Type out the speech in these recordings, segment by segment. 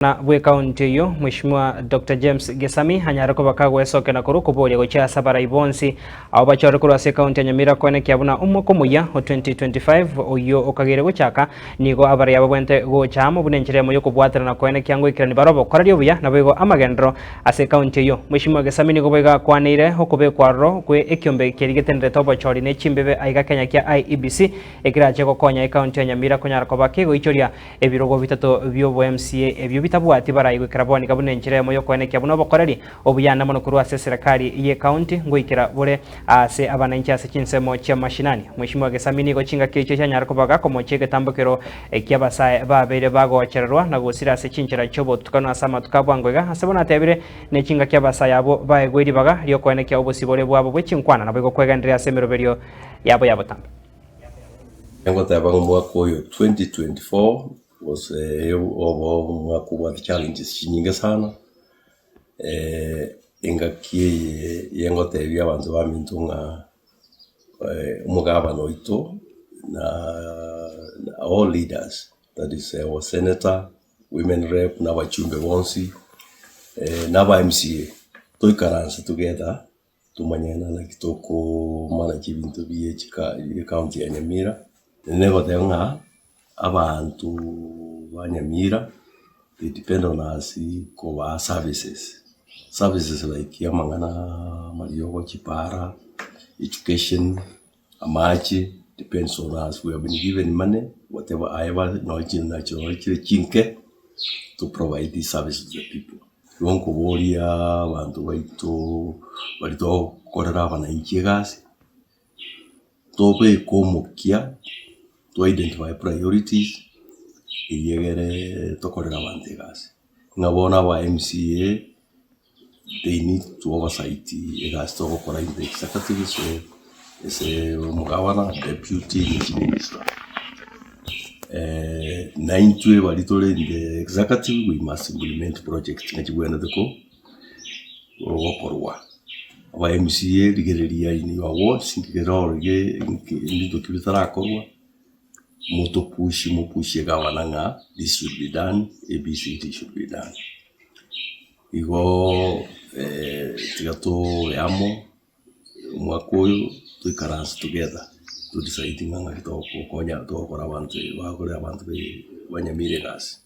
Bw'ekaunti eyio, Mweshimiwa Doctor James Gesami anyare koba kagoesokia na korwa okoboria gochia ase abarai bonsi abwo bachorire korwa ase ekaunti ya Nyamira koenekia buna omwaka omoyia o 2025 oyio okageire gochaka nigo abarai aba babwenerete gocha amo buna enchera eyemo y'okobwaterana koenekia ngoikerani bare obokoreri obuya naboigo amagenderero ase ekaunti eyio. Mweshimiwa Gesami nigo boigo akwaneire okobekwa aroro kwe ekiombe keria getenerete obochori ne chimbebe aiga Kenya kia IEBC ekerache gokonya ekaunti ya Nyamira konyara koba kegoichoria Ebirogo bitato bi'obo-MCA ebio bitabwati barai goikera bonika buna enchera eyemo y'okoenekia buna obokoreri obuyanda mono korwa ase eserekari y'ecounty ngoikera bore aase abananchi ase chinsemo chia mashinani. Mweshimiwa Gesami nigo chingaki echio chianyara koba gakomochia egetambokero eki'abasae babeire bagochererwa na gosira ase chinchera chi'obotutukanu ase amatuko a bwango iga ase bono atebire ne chingaki abasae abwo baegwe ribaga riokoenekia obosibore bwabo bwe chinkwana naboigo kwegendereria ase emeroberio yabo ya botambe. Ngoteba ng'a omwaka oyo 2024 gose obo omwaka obwate challenges chinyinge sana, engaki eye yengotebia abanto baminto ng'a omogabana oito na all leaders that is our senator, women rep, na abachumbe bonsi, na aba MCA, toikaranse together. Tomanye ng'a naki tokomanage ebinto bie chika ekaunti ya Nyamira, naende negoteba ng'a abanto ba Nyamira they depend on us kobaa services, services like amang'ana amariogo, chipara, education, amache, depends on us, we have been given money whatever aye nonye chire chinke to provide these services to the people. Igo nkoboria abanto baito baria togokorera abananchi egasi, tobeke omokia, to identify priorities, erio egere tokorere abanto egasi. Ng'a bono aba MCA, they need to oversight egasi togokora in the executive so ase omogabana, deputy, ne chiminister. Na intwe baria tore in the executive we must implement projects ng'a chibwenerete ko gokorwa. Aba MCA rigereria in your wards nkere orore ebinto ki bitarakorwa, motopush mopushie gavana ng'a this should be done, ABCD should be done. Igoo tiga tobe amo. Omwaka oyo toikaranse together to decide ng'a ng'aki togokonya togokora abanto bagokora abanto ba Nyamira egasi.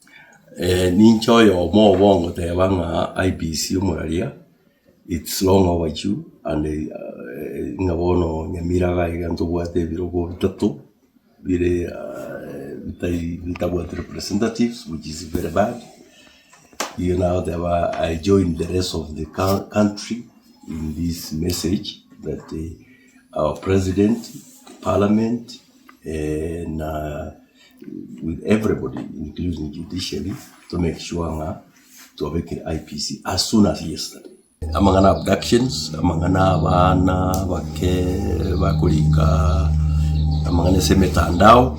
Ninche oyomo obo ngoteba ng'a IEBC omoraria it's long overdue and ng'a bono Nyamira iga iga ntobwate ebirogo bitato bire bitai bitabwati representatives which is very bad. Igo nagoteba I join the rest of the country in this message that our president, parliament na with everybody including judiciary to make sure ng'a twabekire IEBC as soon as yesterday. Amang'ana abductions, amang'ana abana abake bakorika amang'ana ase emetandao,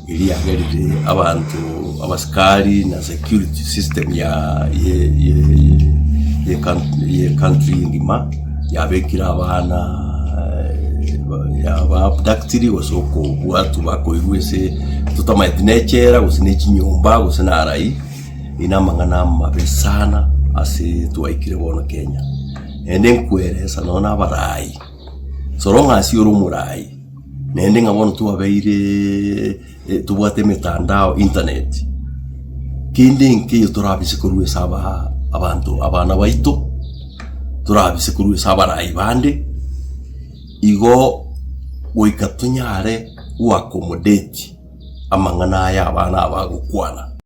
eria yagerire abanto abasikari na security system ya ye ye ye ye country engima yabekire abana yaba abductiri gose okobwatwa bakoirwa ase totamanyeti na echela gose na echinyomba gose na arai. Aya namang'ana amabe sana ase twaikire bono Kenya. Naende nkweresa nonya na abarai, so long as ore omorai, naende ng'a bono twabeire tobwate emetandao internet, kende nkeiyo torabise korwa ase aba abanto abana baito, torabise korwa ase abarai bande, igo goika tonyare go accommodate amang'ana aya abana aba bagokwana.